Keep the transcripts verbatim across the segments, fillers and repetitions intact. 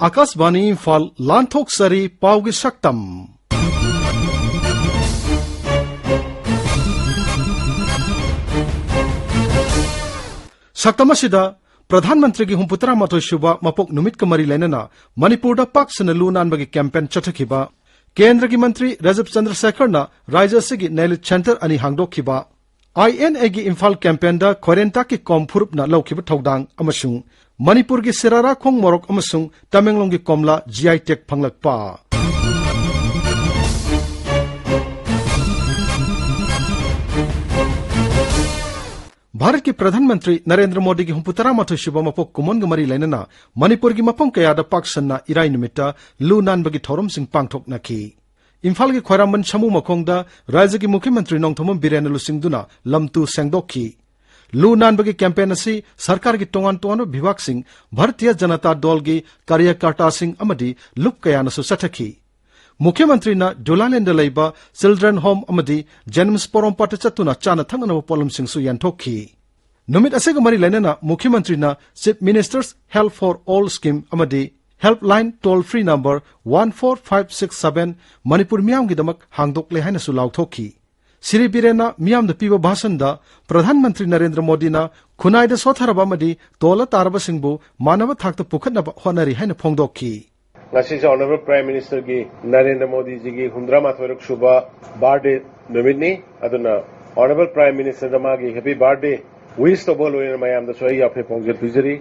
ꯑꯥꯀꯥꯁꯕꯥꯅꯤ ꯏꯝꯐꯥꯜ, ꯂꯥꯟꯊꯣꯛꯆꯔꯤ ꯄꯥꯎꯒꯤ ꯁꯛꯇꯝ꯫ ꯁꯛꯇꯝ ꯑꯁꯤꯗ ꯄ꯭ꯔꯙꯥꯟ ꯃꯟꯇ꯭ꯔꯤꯒꯤ ꯍꯨꯝꯐꯨꯇꯔꯥ ꯃꯥꯊꯣꯏ ꯁꯨꯕ ꯃꯄꯣꯛ ꯅꯨꯃꯤꯠꯀ ꯃꯔꯤ ꯂꯩꯅꯅ ꯃꯅꯤꯄꯨꯔꯗ ꯄꯥꯛ ꯁꯟꯅ ꯂꯨ ꯅꯥꯟꯕꯒꯤ ꯀꯦꯝꯄꯦꯟ ꯆꯠꯊꯈꯤꯕ, ꯀꯦꯟꯗ꯭ꯔꯒꯤ ꯃꯟꯇ꯭ꯔꯤ ꯔꯥꯖꯤꯕ ꯆꯟꯗ꯭ꯔ ꯁꯦꯈꯔꯅ ꯔꯥꯖ꯭ꯌ ꯑꯁꯤꯒꯤ ꯅꯦꯂꯤꯠ ꯁꯦꯟꯇꯔ ꯑꯅꯤ ꯍꯥꯡꯗꯣꯛꯈꯤꯕ, ꯑꯥꯏ ꯑꯦꯟ ꯑꯦꯒꯤ ꯏꯝꯐꯥꯜ ꯀꯦꯝꯄꯦꯟꯗ ꯈꯣꯏꯔꯦꯟꯇꯥꯛꯀꯤ ꯀꯣꯝ ꯐꯨꯔꯨꯞꯅ ꯂꯧꯈꯤꯕ ꯊꯧꯗꯥꯡ ꯑꯃꯁꯨꯡ ꯃꯅꯤꯄꯨꯔꯒꯤ ꯁꯤꯔꯥꯔꯥꯈꯣꯡ ꯃꯣꯔꯣꯛ ꯑꯃꯁꯨꯡ ꯇꯃꯦꯡꯂꯣꯡꯒꯤ ꯀꯣꯝꯂꯥ ꯖꯤ ꯑꯥꯏ ꯇꯦꯒ ꯐꯪꯂꯛꯄ꯫ ꯚꯥꯔꯠꯀꯤ ꯄ꯭ꯔꯙꯥꯟ ꯃꯟꯇ꯭ꯔꯤ ꯅꯔꯦꯟꯗ꯭ꯔ ꯃꯣꯗꯤꯒꯤ ꯍꯨꯝꯐꯨꯇꯔꯥ ꯃꯥꯊꯣꯏ ꯁꯨꯕ ꯃꯄꯣꯛ ꯀꯨꯝꯑꯣꯟꯒ ꯃꯔꯤ ꯂꯩꯅꯅ ꯃꯅꯤꯄꯨꯔꯒꯤ ꯃꯐꯝ ꯀꯌꯥꯗ ꯄꯥꯛ ꯁꯟꯅ ꯏꯔꯥꯏ ꯅꯨꯃꯤꯠꯇ ꯂꯨ ꯅꯥꯟꯕꯒꯤ ꯊꯧꯔꯝꯁꯤꯡ ꯄꯥꯡꯊꯣꯛꯅꯈꯤ꯫ ꯏꯝꯐꯥꯜꯒꯤ ꯈ꯭ꯋꯥꯏꯔꯝꯕꯟ ꯁꯥꯃꯨ ꯃꯈꯣꯡꯗ ꯔꯥꯖ꯭ꯌꯒꯤ ꯃꯨꯈ꯭ꯌ ꯃꯟꯇ꯭ꯔꯤ ꯅꯣꯡꯊꯣꯝꯕꯝ ꯕꯤꯔꯦꯟꯅ ꯂꯨꯆꯤꯡꯗꯨꯅ ꯂꯝꯇꯨ ꯁꯦꯡꯗꯣꯛꯈꯤ꯫ ꯂꯨ ꯅꯥꯟꯕꯒꯤ ꯀꯦꯝꯄꯦꯟ ꯑꯁꯤ ꯁꯔꯀꯥꯔꯒꯤ ꯇꯣꯉꯥꯟ ꯇꯣꯉꯥꯟꯕ ꯕꯤꯚꯥꯒꯁꯤꯡ, ꯚꯥꯔꯇꯤꯌ ꯖꯅꯇꯥ ꯗꯣꯜꯒꯤ ꯀꯥꯔꯌꯀꯔꯇꯥꯁꯤꯡ ꯑꯃꯗꯤ ꯂꯨꯞ ꯀꯌꯥꯅꯁꯨ ꯆꯠꯊꯈꯤ꯫ ꯃꯨꯈ꯭ꯌ ꯃꯟꯇ꯭ꯔꯤꯅ ꯗꯨꯂꯥꯂꯦꯟꯗ ꯂꯩꯕ ꯆꯤꯜꯗ꯭ꯔꯦꯟ ꯍꯣꯝ ꯑꯃꯗꯤ ꯖꯦꯅꯤꯝꯁ ꯄꯣꯔꯣꯝꯄꯥꯠꯇ ꯆꯠꯇꯨꯅ ꯆꯥꯅ ꯊꯛꯅꯅꯕ ꯄꯣꯠꯂꯝꯁꯤꯡꯁꯨ ꯌꯦꯟꯊꯣꯛꯈꯤ꯫ ꯅꯨꯃꯤꯠ ꯑꯁꯤꯒ ꯃꯔꯤ ꯂꯩꯅꯅ ꯃꯨꯈ꯭ꯌ ꯃꯟꯇ꯭ꯔꯤꯅ Chief Minister's Help for All Scheme ꯑꯃꯗꯤ Helpline toll free number one four five six seven Manipur ꯃꯤꯌꯥꯝꯒꯤꯗꯃꯛ ꯍꯥꯡꯗꯣꯛꯂꯦ ꯍꯥꯏꯅꯁꯨ ꯂꯥꯎꯊꯣꯛꯈꯤ꯫ ꯁ꯭ꯔꯤ ꯕꯤꯔꯦꯟꯅ ꯃꯤꯌꯥꯝꯗ ꯄꯤꯕ ꯚꯥꯁꯟꯗ ꯄ꯭ꯔꯙꯥꯟ ꯃꯟꯇ꯭ꯔꯤ ꯅꯔꯦꯟꯗ꯭ꯔ ꯃꯣꯗꯤꯅ ꯈꯨꯟꯅꯥꯏꯗ ꯁꯣꯠꯊꯔꯕ ꯑꯃꯗꯤ ꯇꯣꯜꯂ ꯇꯥꯔꯕꯁꯤꯡꯕꯨ ꯃꯥꯟꯅꯕ ꯊꯥꯛꯇ ꯄꯨꯈꯠꯅꯕ ꯍꯣꯠꯅꯔꯤ ꯍꯥꯏꯅ ꯐꯣꯡꯗꯣꯛꯈꯤ꯫ ꯉꯁꯤꯁꯦ Honourable Prime Ministerꯒꯤ, ꯅꯔꯦꯟꯗ꯭ꯔ ꯃꯣꯗꯤꯖꯤꯒꯤ ꯍꯨꯝꯐꯨꯇꯔꯥ ꯃꯥꯊꯣꯏꯔꯛ ꯁꯨꯕ birthday ꯅꯨꯃꯤꯠꯅꯤ꯫ ꯑꯗꯨꯅ Honourable Prime Ministerꯗ ꯃꯥꯒꯤ happy birthday wish ꯇꯧꯕ ꯂꯣꯏꯅꯅ ꯃꯌꯥꯝꯗꯁꯨ ꯑꯩ ꯌꯥꯐꯦ ꯐꯣꯡꯖꯤꯟ ꯄꯤꯖꯔꯤ꯫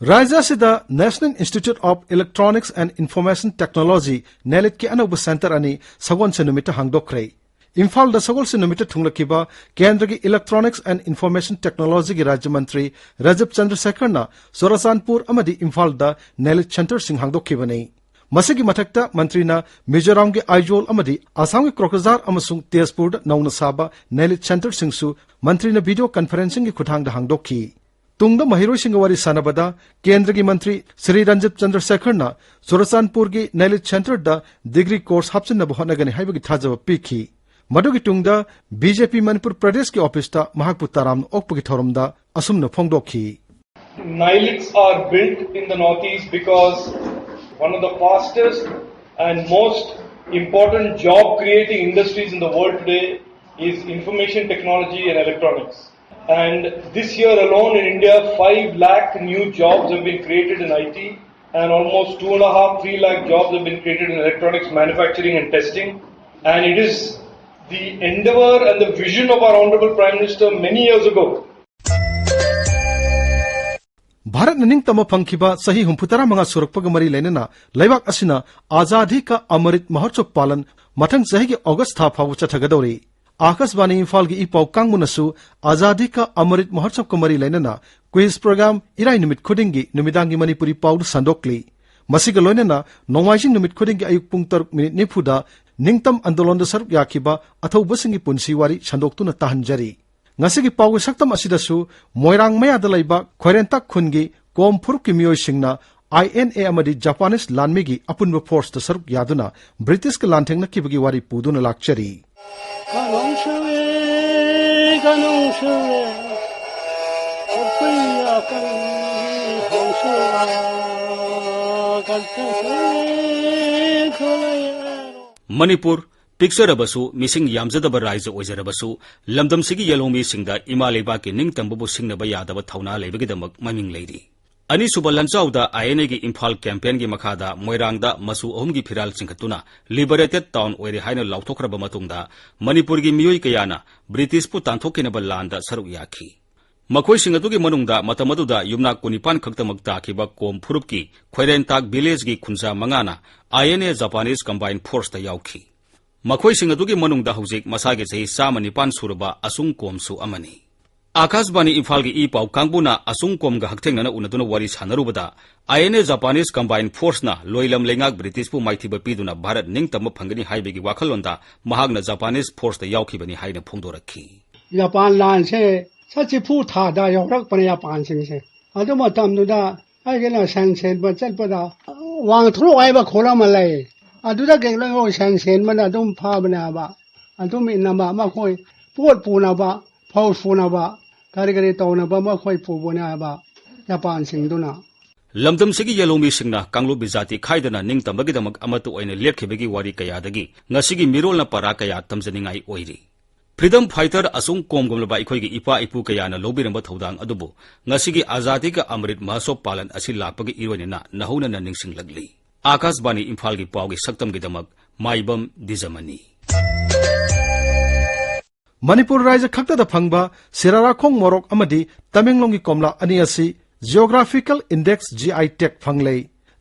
ꯔꯥꯖ꯭ꯌ ꯑꯁꯤꯗ National Institute of Electronics and Information Technology, ꯅꯦꯂꯤꯠꯀꯤ ꯑꯅꯧꯕ ꯁꯦꯟꯇꯔ ꯑꯅꯤ ꯁꯒꯣꯜꯁꯦꯟ ꯅꯨꯃꯤꯠꯇ ꯍꯥꯡꯗꯣꯛꯈ꯭ꯔꯦ꯫ ꯏꯝꯐꯥꯜꯗ ꯁꯒꯣꯜꯁꯦꯟ ꯅꯨꯃꯤꯠꯇ ꯊꯨꯡꯂꯈꯤꯕ ꯀꯦꯟꯗ꯭ꯔꯒꯤ Electronics and Information Technologyꯒꯤ ꯔꯥꯖ꯭ꯌ ꯃꯟꯇ꯭ꯔꯤ ꯔꯥꯖꯤꯕ ꯆꯟꯗ꯭ꯔ ꯁꯦꯈꯔꯅ ꯆꯨꯔꯆꯥꯟꯄꯨꯔ ꯑꯃꯗꯤ ꯏꯝꯐꯥꯜꯗ ꯅꯦꯂꯤꯠ ꯁꯦꯟꯇꯔꯁꯤꯡ ꯍꯥꯡꯗꯣꯛꯈꯤꯕꯅꯤ꯫ ꯃꯁꯤꯒꯤ ꯃꯊꯛꯇ ꯃꯟꯇ꯭ꯔꯤꯅ ꯃꯤꯖꯣꯔꯥꯝꯒꯤ ꯑꯥꯏꯖꯣꯜ ꯑꯃꯗꯤ ꯑꯁꯥꯝꯒꯤ ꯀ꯭ꯔꯣꯀꯖꯥꯔ ꯑꯃꯁꯨꯡ ꯇꯦꯖꯄꯨꯔꯗ ꯅꯧꯅ ꯁꯥꯕ ꯅꯦꯂꯤꯠ ꯁꯦꯟꯇꯔꯁꯤꯡꯁꯨ ꯃꯟꯇ꯭ꯔꯤꯅ video conferencingꯒꯤ ꯈꯨꯠꯊꯥꯡꯗ ꯍꯥꯡꯗꯣꯛꯈꯤ꯫ ꯇꯨꯡꯗ ꯃꯍꯩꯔꯣꯏꯁꯤꯡꯒ ꯋꯥꯔꯤ ꯁꯥꯟꯅꯕꯗ ꯀꯦꯟꯗ꯭ꯔꯒꯤ ꯃꯟꯇ꯭ꯔꯤ ꯁ꯭ꯔꯤ ꯔꯟꯖꯤꯠ ꯆꯟꯗ꯭ꯔ ꯁꯦꯈꯔꯅ ꯆꯨꯔꯆꯥꯟꯄꯨꯔꯒꯤ ꯅꯦꯂꯤꯠ ꯁꯦꯟꯇꯔꯗ degree course ꯍꯥꯞꯆꯤꯟꯅꯕ ꯍꯣꯠꯅꯒꯅꯤ ꯍꯥꯏꯕꯒꯤ ꯊꯥꯖꯕ ꯄꯤꯈꯤ꯫ ꯃꯗꯨꯒꯤ ꯇꯨꯡꯗ ꯕꯤ ꯖꯦ ꯄꯤ ꯃꯅꯤꯄꯨꯔ ꯄ꯭ꯔꯗꯦꯁꯀꯤ ꯑꯣꯐꯤꯁꯇ ꯃꯍꯥꯛꯄꯨ ꯇꯔꯥꯝꯅ ꯑꯣꯛꯄꯒꯤ ꯊꯧꯔꯝꯗ ꯑꯁꯨꯝꯅ ꯐꯣꯡꯗꯣꯛꯈꯤ꯫ Nilets are built in the Northeast because one of the fastest and most important job creating industries in the world today is information technology and electronics. And this year alone in India, five lakh new jobs have been created in I T, and almost two and a half, three lakh jobs have been created in electronics manufacturing and testing. And it is the endeavor and the vision of our Honorable Prime Minister many years ago. ꯚꯥꯔꯠꯅ ꯅꯤꯡꯇꯝꯕ ꯐꯪꯈꯤꯕ ꯆꯍꯤ ꯍꯨꯝꯐꯨ ꯇꯔꯥ ꯃꯉꯥ ꯁꯨꯔꯛꯄꯒ ꯃꯔꯤ ꯂꯩꯅꯅ ꯂꯩꯕꯥꯛ ꯑꯁꯤꯅ ꯑꯥꯖꯥꯗꯤ ꯀꯥ ꯑꯃꯔꯤꯠ ꯃꯍꯣꯠꯁꯣꯕ ꯄꯥꯂꯟ ꯃꯊꯪ ꯆꯍꯤꯒꯤ ꯑꯣꯒꯁ ꯊꯥ ꯐꯥꯎꯕ ꯆꯠꯊꯒꯗꯧꯔꯤ꯫ ꯑꯥꯀꯥꯁꯕꯥꯅꯤ ꯏꯝꯐꯥꯜꯒꯤ ꯏ ꯄꯥꯎ ꯀꯥꯡꯕꯨꯅꯁꯨ ꯑꯥꯖꯥꯗꯤ ꯀꯥ ꯑꯃꯔꯤꯠ ꯃꯍꯣꯠꯁꯣꯕꯀ ꯃꯔꯤ ꯂꯩꯅꯅ ꯀ꯭ꯋꯤꯖ ꯄ꯭ꯔꯣꯒ꯭ꯔꯥꯝ ꯏꯔꯥꯏ ꯅꯨꯃꯤꯠ ꯈꯨꯗꯤꯡꯒꯤ ꯅꯨꯃꯤꯗꯥꯡꯒꯤ ꯃꯅꯤꯄꯨꯔꯤ ꯄꯥꯎꯗ ꯁꯟꯗꯣꯛꯂꯤ꯫ ꯃꯁꯤꯒ ꯂꯣꯏꯅꯅ ꯅꯣꯡꯃꯥꯏꯖꯤꯡ ꯅꯨꯃꯤꯠ ꯈꯨꯗꯤꯡꯒꯤ ꯑꯌꯨꯛ ꯄꯨꯡ ꯇꯔꯨꯛ ꯃꯤꯅꯤꯠ ꯅꯤꯐꯨꯗ ꯅꯤꯡꯇꯝ ꯑꯟꯗꯣꯂꯟꯗ ꯁꯔꯨꯛ ꯌꯥꯈꯤꯕ ꯑꯊꯧꯕꯁꯤꯡꯒꯤ ꯄꯨꯟꯁꯤ ꯋꯥꯔꯤ ꯁꯟꯗꯣꯛꯇꯨꯅ ꯇꯥꯍꯟꯖꯔꯤ꯫ ꯉꯁꯤꯒꯤ ꯄꯥꯎꯒꯤ ꯁꯛꯇꯝ ꯑꯁꯤꯗꯁꯨ ꯃꯣꯏꯔꯥꯡ ꯃꯌꯥꯗ ꯂꯩꯕ ꯈꯣꯏꯔꯦꯟꯇꯥꯛ ꯈꯨꯟꯒꯤ ꯀꯣꯝ ꯐꯨꯔꯨꯞꯀꯤ ꯃꯤꯑꯣꯏꯁꯤꯡꯅ ꯑꯥꯏ ꯑꯦꯟ ꯑꯦ ꯑꯃꯗꯤ ꯖꯄꯥꯅꯤꯁ ꯂꯥꯟꯃꯤꯒꯤ ꯑꯄꯨꯟꯕ ꯐꯣꯔꯁꯇ ꯁꯔꯨꯛ ꯌꯥꯗꯨꯅ ꯕ꯭ꯔꯤꯇꯤꯁꯀ ꯂꯥꯟꯊꯦꯡꯅꯈꯤꯕꯒꯤ ꯋꯥꯔꯤ ꯄꯨꯗꯨꯅ ꯂꯥꯛꯆꯔꯤ꯫ ꯃꯅꯤꯄꯨꯔ ꯄꯤꯛꯆꯔꯕꯁꯨ, ꯃꯤꯁꯤꯡ ꯌꯥꯝꯖꯗꯕ ꯔꯥꯏꯖ ꯑꯣꯏꯖꯔꯕꯁꯨ, ꯂꯝꯗꯝꯁꯤꯒꯤ ꯌꯦꯜꯍꯧꯃꯤꯁꯤꯡꯗ ꯏꯃꯥ ꯂꯩꯕꯥꯛꯀꯤ ꯅꯤꯡꯇꯝꯕꯕꯨ ꯁꯤꯡꯅꯕ ꯌꯥꯗꯕ ꯊꯧꯅꯥ ꯂꯩꯕꯒꯤꯗꯃꯛ ꯃꯃꯤꯡ ꯂꯩꯔꯤ꯫ ꯑꯅꯤꯁꯨꯕ ꯂꯥꯟꯖꯥꯎꯗ ꯑꯥꯏ ꯑꯦꯟ ꯑꯦꯒꯤ ꯏꯝꯐꯥꯜ ꯀꯦꯝꯄꯦꯟꯒꯤ ꯃꯈꯥꯗ ꯃꯣꯏꯔꯥꯡꯗ ꯃꯆꯨ ꯑꯍꯨꯝꯒꯤ ꯐꯤꯔꯥꯜ ꯆꯤꯡꯈꯠꯇꯨꯅ ꯂꯤꯕꯔꯦꯇꯦꯗ ꯇꯥꯎꯟ ꯑꯣꯏꯔꯦ ꯍꯥꯏꯅ ꯂꯥꯎꯊꯣꯛꯈ꯭ꯔꯕ ꯃꯇꯨꯡꯗ, ꯃꯅꯤꯄꯨꯔꯒꯤ ꯃꯤꯑꯣꯏ ꯀꯌꯥꯅ ꯕ꯭ꯔꯤꯇꯤꯁꯄꯨ ꯇꯥꯟꯊꯣꯛꯈꯤꯅꯕ ꯂꯥꯟꯗ ꯁꯔꯨꯛ ꯌꯥꯈꯤ꯫ ꯃꯈꯣꯏꯁꯤꯡ ꯑꯗꯨꯒꯤ ꯃꯅꯨꯡꯗ ꯃꯇꯝ ꯑꯗꯨꯗ ꯌꯨꯝꯅꯥꯛ ꯀꯨꯟꯅꯤꯄꯥꯟ ꯈꯛꯇꯃꯛ ꯇꯥꯈꯤꯕ ꯀꯣꯝ ꯐꯨꯔꯨꯞꯀꯤ ꯈꯣꯏꯔꯦꯟꯇꯥꯛ ꯚꯤꯂꯦꯖꯀꯤ ꯈꯨꯟꯖꯥ ꯃꯉꯥꯅ I N A Japanese combine ꯐꯣꯔꯁꯇ ꯌꯥꯎꯈꯤ꯫ ꯃꯈꯣꯏꯁꯤꯡ ꯑꯗꯨꯒꯤ ꯃꯅꯨꯡꯗ ꯍꯧꯖꯤꯛ ꯃꯁꯥꯒꯤ ꯆꯍꯤ ꯆꯥꯝꯃ ꯅꯤꯄꯥꯟ ꯁꯨꯔꯕ ꯑꯁꯨꯡ ꯀꯣꯝꯁꯨ ꯑꯃꯅꯤ꯫ ꯑꯥꯀꯥꯁꯕꯥꯅꯤ ꯏꯝꯐꯥꯜꯒꯤ ꯏ ꯄꯥꯎ ꯀꯥꯡꯕꯨꯅ ꯑꯁꯨꯡ ꯀꯣꯝꯒ ꯍꯛꯊꯦꯡꯅꯅ ꯎꯅꯗꯨꯅ ꯋꯥꯔꯤ ꯁꯥꯟꯅꯔꯨꯕꯗ, ꯑꯥꯏ ꯑꯦꯟ ꯑꯦ ꯖꯄꯥꯅꯤꯁ ꯀꯝꯕꯥꯏꯟ ꯐꯣꯔꯁꯅ ꯂꯣꯏꯂꯝ ꯂꯩꯉꯥꯛ ꯕ꯭ꯔꯤꯇꯤꯁꯄꯨ ꯃꯥꯏꯊꯤꯕ ꯄꯤꯗꯨꯅ ꯚꯥꯔꯠ ꯅꯤꯡꯇꯝꯕ ꯐꯪꯒꯅꯤ ꯍꯥꯏꯕꯒꯤ ꯋꯥꯈꯜꯂꯣꯟꯗ ꯃꯍꯥꯛꯅ ꯖꯄꯥꯅꯤꯁ ꯐꯣꯔꯁꯇ ꯌꯥꯎꯈꯤꯕꯅꯤ ꯍꯥꯏꯅ ꯐꯣꯡꯗꯣꯔꯛꯈꯤ꯫ ꯖꯄꯥꯟ ꯂꯥꯟꯁꯦ ꯁꯖꯤꯕꯨ ꯊꯥꯗ ꯌꯧꯔꯛꯄꯅꯦ ꯖꯄꯥꯟꯁꯤꯡꯁꯦ꯫ ꯑꯗꯨ ꯃꯇꯝꯗꯨꯗ ꯑꯩꯒꯤꯅ ꯁꯟ ꯁꯦꯟꯕ ꯆꯠꯄꯗ ꯋꯥꯡꯊ꯭ꯔꯣꯛ ꯍꯥꯏꯕ ꯈꯨꯜ ꯑꯃ ꯂꯩ꯫ ꯑꯗꯨꯗꯒꯤ ꯂꯣꯏ ꯁꯟ ꯁꯦꯟꯕꯅ ꯑꯗꯨꯝ ꯐꯕꯅꯦ ꯍꯥꯏꯕ꯫ ꯑꯗꯨꯝ ꯏꯟꯅꯕ ꯃꯈꯣꯏ ꯄꯣꯠ ꯄꯨꯅꯕ, ꯐꯧ ꯁꯨꯅꯕ, ꯀꯔꯤ ꯀꯔꯤ ꯇꯧꯅꯕ ꯃꯈꯣꯏ ꯄꯨꯕꯅꯦ ꯍꯥꯏꯕ꯫ ꯌꯥꯄꯥꯟꯁꯤꯡꯗꯨꯅ ꯂꯝꯗꯝꯁꯤꯒꯤ ꯌꯦꯜꯍꯧꯃꯤꯁꯤꯡꯅ ꯀꯥꯡꯂꯨꯞ ꯕꯤꯖꯥꯇꯤ ꯈꯥꯏꯗꯅ ꯅꯤꯡꯇꯝꯕꯒꯤꯗꯃꯛ ꯑꯃꯠꯇ ꯑꯣꯏꯅ ꯂꯦꯞꯈꯤꯕꯒꯤ ꯋꯥꯔꯤ ꯀꯌꯥꯗꯒꯤ ꯉꯁꯤꯒꯤ ꯃꯤꯔꯣꯜꯅ ꯄꯔꯥ ꯀꯌꯥ ꯇꯝꯖꯅꯤꯡꯉꯥꯏ ꯑꯣꯏꯔꯤ꯫ Freedom fighter ꯑꯁꯨꯝ ꯀꯣꯝꯒꯨꯝꯂꯕ ꯑꯩꯈꯣꯏꯒꯤ ꯏꯄꯥ ꯏꯄꯨ ꯀꯌꯥꯅ ꯂꯧꯕꯤꯔꯝꯕ ꯊꯧꯗꯥꯡ ꯑꯗꯨꯕꯨ ꯉꯁꯤꯒꯤ ꯑꯥꯖꯥꯗꯤ ꯀꯥ ꯑꯃ꯭ꯔꯤꯠ ꯃꯍꯣꯠꯁꯣꯕ ꯄꯥꯂꯟ ꯑꯁꯤ ꯂꯥꯛꯄꯒꯤ ꯏꯔꯣꯏꯅꯅ ꯅꯧꯍꯧꯅꯅ ꯅꯤꯡꯁꯤꯡꯂꯛꯂꯤ꯫ ꯑꯥꯀꯥꯁꯕꯥꯅꯤ ꯏꯝꯐꯥꯜꯒꯤ ꯄꯥꯎꯒꯤ ꯁꯛꯇꯝꯒꯤꯗꯃꯛ ꯃꯥꯏꯕꯝ ꯗꯤꯖꯃꯅꯤ꯫ ꯃꯅꯤꯄꯨꯔ ꯔꯥꯏꯖ꯭ꯌ ꯈꯛꯇꯗ ꯐꯪꯕ ꯁꯤꯔꯥꯔꯥꯈꯣꯡ ꯃꯣꯔꯣꯛ ꯑꯃꯗꯤ ꯇꯃꯦꯡꯂꯣꯡꯒꯤ ꯀꯣꯝꯂꯥ ꯑꯅꯤ ꯑꯁꯤ Geographical Index G I tag ꯐꯪꯂꯦ꯫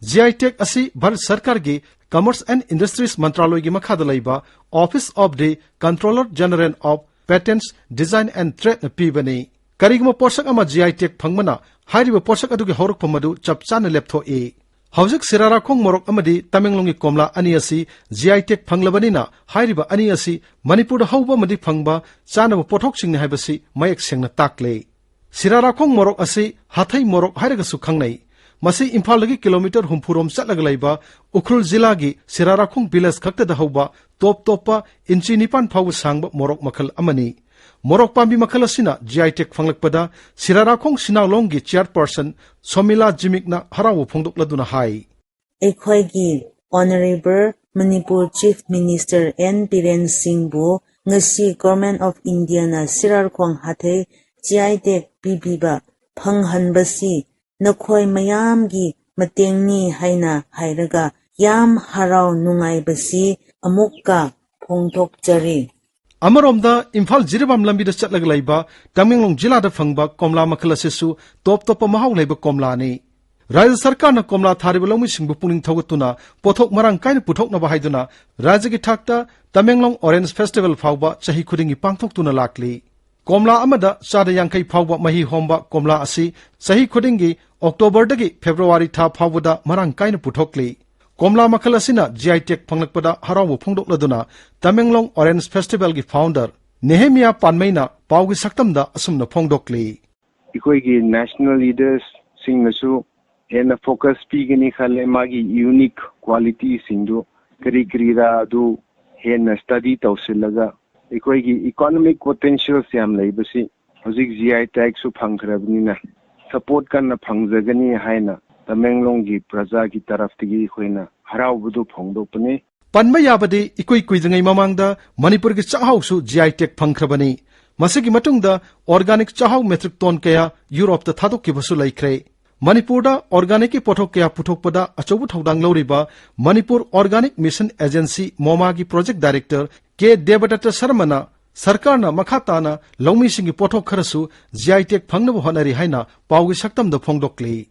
G I tag ꯑꯁꯤ ꯚꯥꯔꯠ ꯁꯔꯀꯥꯔꯒꯤ Commerce and Industries ꯃꯟꯇ꯭ꯔꯥꯂꯣꯏꯒꯤ ꯃꯈꯥꯗ ꯂꯩꯕ Office of the Controller General of Patents, Design and Trade ꯅ ꯄꯤꯕꯅꯤ꯫ ꯀꯔꯤꯒꯨꯝꯕ ꯄꯣꯠꯁꯛ ꯑꯃ G I tag ꯐꯪꯕꯅ ꯍꯥꯏꯔꯤꯕ ꯄꯣꯠꯁꯛ ꯑꯗꯨꯒꯤ ꯍꯧꯔꯛꯐꯝ ꯑꯗꯨ ꯆꯞ ꯆꯥꯅ ꯂꯦꯞꯊꯣꯛꯏ꯫ ꯍꯧꯖꯤꯛ ꯁꯤꯔꯥꯔꯥꯈꯣꯡ ꯃꯣꯔꯣꯛ ꯑꯃꯗꯤ ꯇꯃꯦꯡꯂꯣꯡꯒꯤ ꯀꯣꯝꯂꯥ ꯑꯅꯤ ꯑꯁꯤ G I tag ꯐꯪꯂꯕꯅꯤꯅ ꯍꯥꯏꯔꯤꯕ ꯑꯅꯤ ꯑꯁꯤ ꯃꯅꯤꯄꯨꯔꯗ ꯍꯧꯕ ꯑꯃꯗꯤ ꯐꯪꯕ ꯆꯥꯅꯕ ꯄꯣꯠꯊꯣꯛꯁꯤꯡꯅꯤ ꯍꯥꯏꯕꯁꯤ ꯃꯌꯦꯛ ꯁꯦꯡꯅ ꯇꯥꯛꯂꯦ꯫ ꯁꯤꯔꯥꯔꯥꯈꯣꯡ ꯃꯣꯔꯣꯛ ꯑꯁꯤ ꯍꯥꯊꯩ ꯃꯣꯔꯣꯛ ꯍꯥꯏꯔꯒꯁꯨ ꯈꯪꯅꯩ꯫ ꯃꯁꯤ ꯏꯝꯐꯥꯜꯗꯒꯤ ꯀꯤꯂꯣꯃꯤꯇꯔ ꯍꯨꯝꯐꯨ ꯔꯣꯝ ꯆꯠꯂꯒ ꯂꯩꯕ ꯎꯈ꯭ꯔꯨꯜ ꯖꯤꯂꯥꯒꯤ ꯁꯤꯔꯥꯔꯥꯈꯣꯡ village ꯈꯛꯇꯗ ꯍꯧꯕ ꯇꯣꯞ ꯇꯣꯞꯄ ꯏꯟꯆꯤ ꯅꯤꯄꯥꯟ ꯐꯥꯎꯕ ꯁꯥꯡꯕ ꯃꯣꯔꯣꯛ ꯃꯈꯜ ꯑꯃꯅꯤ꯫ ꯃꯣꯔꯣꯛ ꯄꯥꯝꯕꯤ ꯃꯈꯜ ꯑꯁꯤꯅ G I tag ꯐꯪꯂꯛꯄꯗ ꯁꯤꯔꯥꯔꯥꯈꯣꯡ ꯁꯤꯅꯥꯂꯣꯡꯒꯤ chairperson ꯁꯣꯃꯤꯂꯥ ꯖꯤꯃꯤꯛꯅ ꯍꯔꯥꯎꯕ ꯐꯣꯡꯗꯣꯛꯂꯗꯨꯅ ꯍꯥꯏ꯫ ꯑꯩꯈꯣꯏꯒꯤ Honourable Manipur Chief Minister N Biren ꯁꯤꯡꯕꯨ ꯉꯁꯤ Government of Indiaꯅ ꯁꯤꯔꯥꯔꯈꯣꯡ ꯍꯥꯊꯩ G I tag ꯄꯤꯕꯤꯕ ꯐꯪꯍꯟꯕꯁꯤ ꯅꯈꯣꯏ ꯃꯌꯥꯝꯒꯤ ꯃꯇꯦꯡꯅꯤ ꯍꯥꯏꯅ ꯍꯥꯏꯔꯒ ꯌꯥꯝ ꯍꯔꯥꯎ ꯅꯨꯡꯉꯥꯏꯕꯁꯤ ꯑꯃꯨꯛꯀ ꯐꯣꯡꯗꯣꯛꯆꯔꯤ꯫ ꯑꯃꯔꯣꯝꯗ ꯏꯝꯐꯥꯜ ꯖꯤꯔꯤꯕꯥꯝ ꯂꯝꯕꯤꯗ ꯆꯠꯂꯒ ꯂꯩꯕ ꯇꯃꯦꯡꯂꯣꯡ ꯖꯤꯂꯥꯗ ꯐꯪꯕ ꯀꯣꯝꯂꯥ ꯃꯈꯜ ꯑꯁꯤꯁꯨ ꯇꯣꯞ ꯇꯣꯞꯄ ꯃꯍꯥꯎ ꯂꯩꯕ ꯀꯣꯝꯂꯥꯅꯤ꯫ ꯔꯥꯖ꯭ꯌ ꯁꯔꯀꯥꯔꯅ ꯀꯣꯝꯂꯥ ꯊꯥꯔꯤꯕ ꯂꯧꯃꯤꯁꯤꯡꯕꯨ ꯄꯨꯛꯅꯤꯡ ꯊꯧꯒꯠꯇꯨꯅ ꯄꯣꯠꯊꯣꯛ ꯃꯔꯥꯡ ꯀꯥꯏꯅ ꯄꯨꯊꯣꯛꯅꯕ ꯍꯥꯏꯗꯨꯅ ꯔꯥꯖ꯭ꯌꯒꯤ ꯊꯥꯛꯇ ꯇꯃꯦꯡꯂꯣꯡ Orange Festival ꯐꯥꯎꯕ ꯆꯍꯤ ꯈꯨꯗꯤꯡꯒꯤ ꯄꯥꯡꯊꯣꯛꯇꯨꯅ ꯂꯥꯛꯂꯤ꯫ ꯀꯣꯝꯂꯥ ꯑꯃꯗ ꯆꯥꯗ ꯌꯥꯡꯈꯩ ꯐꯥꯎꯕ ꯃꯍꯤ ꯍꯣꯝꯕ ꯀꯣꯝꯂꯥ ꯑꯁꯤ ꯆꯍꯤ ꯈꯨꯗꯤꯡꯒꯤ ꯑꯣꯛꯇꯣꯕꯔꯗꯒꯤ ꯐꯦꯕ꯭ꯔꯨꯋꯥꯔꯤ ꯊꯥ ꯐꯥꯎꯕꯗ ꯃꯔꯥꯡ ꯀꯥꯏꯅ ꯄꯨꯊꯣꯛꯂꯤ꯫ ꯀꯣꯝꯂꯥ ꯃꯈꯜ ꯑꯁꯤꯅ G I tag ꯐꯪꯂꯛꯄꯗ ꯍꯔꯥꯎꯕ ꯐꯣꯡꯗꯣꯛꯂꯗꯨꯅ ꯇꯃꯦꯡꯂꯣꯡ Orange Festivalꯒꯤ founder ꯅꯦꯍꯦꯃꯤꯌꯥ ꯄꯥꯟꯃꯩꯅ ꯄꯥꯎꯒꯤ ꯁꯛꯇꯝꯗ ꯑꯁꯨꯝꯅ ꯐꯣꯡꯗꯣꯛꯂꯤ꯫ ꯑꯩꯈꯣꯏꯒꯤ national leadersꯁꯤꯡꯅꯁꯨ ꯍꯦꯟꯅ focus ꯄꯤꯒꯅꯤ ꯈꯜꯂꯦ꯫ ꯃꯥꯒꯤ unique qualityꯁꯤꯡꯗꯨ ꯀꯔꯤ ꯀꯔꯤꯔꯥ ꯑꯗꯨ ꯍꯦꯟꯅ study ꯇꯧꯁꯤꯜꯂꯒ ꯑꯩꯈꯣꯏꯒꯤ economic potentials ꯌꯥꯝ ꯂꯩꯕꯁꯤ ꯍꯧꯖꯤꯛ G I tagꯁꯨ ꯐꯪꯈ꯭ꯔꯕꯅꯤꯅ ꯁꯄꯣꯔꯠ ꯀꯟꯅ ꯐꯪꯖꯒꯅꯤ ꯍꯥꯏꯅ ꯇꯃꯦꯡꯂꯣꯡꯒꯤ ꯄ꯭ꯔꯖꯥꯒꯤ ꯇꯔꯐꯇꯒꯤ ꯑꯩꯈꯣꯏꯅ ꯍꯔꯥꯎꯕꯗꯨ ꯐꯣꯡꯗꯣꯛꯄꯅꯤ꯫ ꯄꯟꯕ ꯌꯥꯕꯗꯤ, ꯏꯀꯨꯏ ꯀꯨꯏꯗ꯭ꯔꯤꯉꯩ ꯃꯃꯥꯡꯗ ꯃꯅꯤꯄꯨꯔꯒꯤ ꯆꯥꯛꯍꯥꯎꯁꯨ G I tag ꯐꯪꯈ꯭ꯔꯕꯅꯤ꯫ ꯃꯁꯤꯒꯤ ꯃꯇꯨꯡꯗ organic ꯆꯥꯛꯍꯥꯎ metric ton ꯀꯌꯥ ꯌꯨꯔꯣꯞꯇ ꯊꯥꯗꯣꯛꯈꯤꯕꯁꯨ ꯂꯩꯈ꯭ꯔꯦ꯫ ꯃꯅꯤꯄꯨꯔꯗ organicꯀꯤ ꯄꯣꯠꯊꯣꯛ ꯀꯌꯥ ꯄꯨꯊꯣꯛꯄꯗ ꯑꯆꯧꯕ ꯊꯧꯗꯥꯡ ꯂꯧꯔꯤꯕ Manipur Organic Mission Agency, MOMAꯒꯤ project director ꯀꯦ ꯗꯦꯕꯗꯠꯇ ꯁꯔꯃꯅ ꯁꯔꯀꯥꯔꯅ ꯃꯈꯥ ꯇꯥꯅ ꯂꯧꯃꯤꯁꯤꯡꯒꯤ ꯄꯣꯠꯊꯣꯛ ꯈꯔꯁꯨ G I tag ꯐꯪꯅꯕ ꯍꯣꯠꯅꯔꯤ ꯍꯥꯏꯅ ꯄꯥꯎꯒꯤ ꯁꯛꯇꯝꯗ ꯐꯣꯡꯗꯣꯛꯂꯤ꯫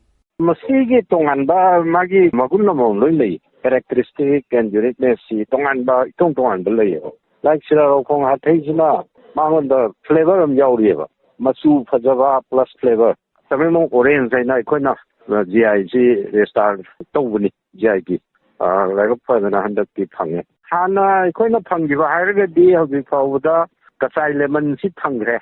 ꯃꯁꯤꯒꯤ ꯇꯣꯉꯥꯟꯕ ꯃꯥꯒꯤ ꯃꯒꯨꯟ ꯑꯃꯃꯝ ꯂꯣꯏ ꯂꯩ꯫ Characteristic and uniquenessꯁꯤ ꯇꯣꯉꯥꯟꯕ, ꯏꯇꯣꯡ ꯇꯣꯉꯥꯟꯕ ꯂꯩꯌꯦꯕ꯫ Like ꯁꯤꯔꯥꯔꯧꯈꯣꯡ ꯍꯥꯊꯩꯁꯤꯅ ꯃꯉꯣꯟꯗ flavour ꯑꯃ ꯌꯥꯎꯔꯤꯑꯕ, ꯃꯆꯨ ꯐꯖꯕ plus flavour꯫ ꯇꯃꯦꯡꯂꯣꯡ orange ꯍꯥꯏꯅ ꯑꯩꯈꯣꯏꯅ, ꯑ, G I ꯁꯤ register ꯇꯧꯕꯅꯤ, G I ꯒꯤ꯫ ꯑ, ꯂꯥꯏꯕꯛ ꯐꯗꯅ ꯍꯟꯗꯛꯇꯤ ꯐꯪꯉꯦ꯫ ꯍꯥꯟꯅ ꯑꯩꯈꯣꯏꯅ ꯐꯪꯈꯤꯕ ꯍꯥꯏꯔꯒꯗꯤ ꯍꯧꯖꯤꯛ ꯐꯥꯎꯕꯗ ꯀꯆꯥꯏ lemonꯁꯤ ꯐꯪꯈ꯭ꯔꯦ꯫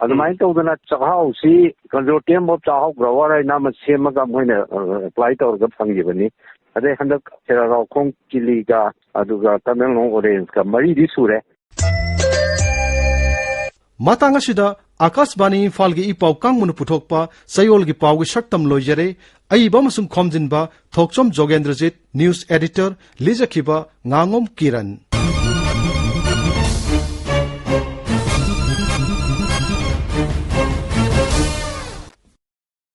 ꯑꯗꯨꯃꯥꯏꯅ ꯇꯧꯗꯅ ꯆꯥꯛꯍꯥꯎꯁꯤ consortium of ꯆꯥꯛꯍꯥꯎ grower ꯍꯥꯏꯅ ꯑꯃ ꯁꯦꯝꯃꯒ ꯃꯣꯏꯅ, ꯑ, apply ꯇꯧꯔꯒ ꯐꯪꯈꯤꯕꯅꯤ꯫ ꯑꯗꯩ ꯍꯟꯗꯛ ꯁꯤꯔꯥꯔꯧꯈꯣꯡ ꯆꯤꯂꯤꯒ ꯑꯗꯨꯒ ꯇꯃꯦꯡꯂꯣꯡ orangeꯀ ꯃꯔꯤꯗꯤ ꯁꯨꯔꯦ꯫ ꯃꯇꯥꯡ ꯑꯁꯤꯗ ꯑꯥꯀꯥꯁꯕꯥꯅꯤ ꯏꯝꯐꯥꯜꯒꯤ ꯏ ꯄꯥꯎ ꯀꯥꯡꯕꯨꯅ ꯄꯨꯊꯣꯛꯄ ꯆꯌꯣꯜꯒꯤ ꯄꯥꯎꯒꯤ ꯁꯛꯇꯝ ꯂꯣꯏꯖꯔꯦ꯫ ꯑꯏꯕ ꯑꯃꯁꯨꯡ ꯈꯣꯝꯖꯤꯟꯕ ꯊꯣꯛꯆꯣꯝ ꯖꯣꯒꯦꯟꯗ꯭ꯔꯖꯤꯠ, news editor ꯂꯤꯖꯈꯤꯕ ꯉꯥꯉꯣꯝ ꯀꯤꯔꯟ꯫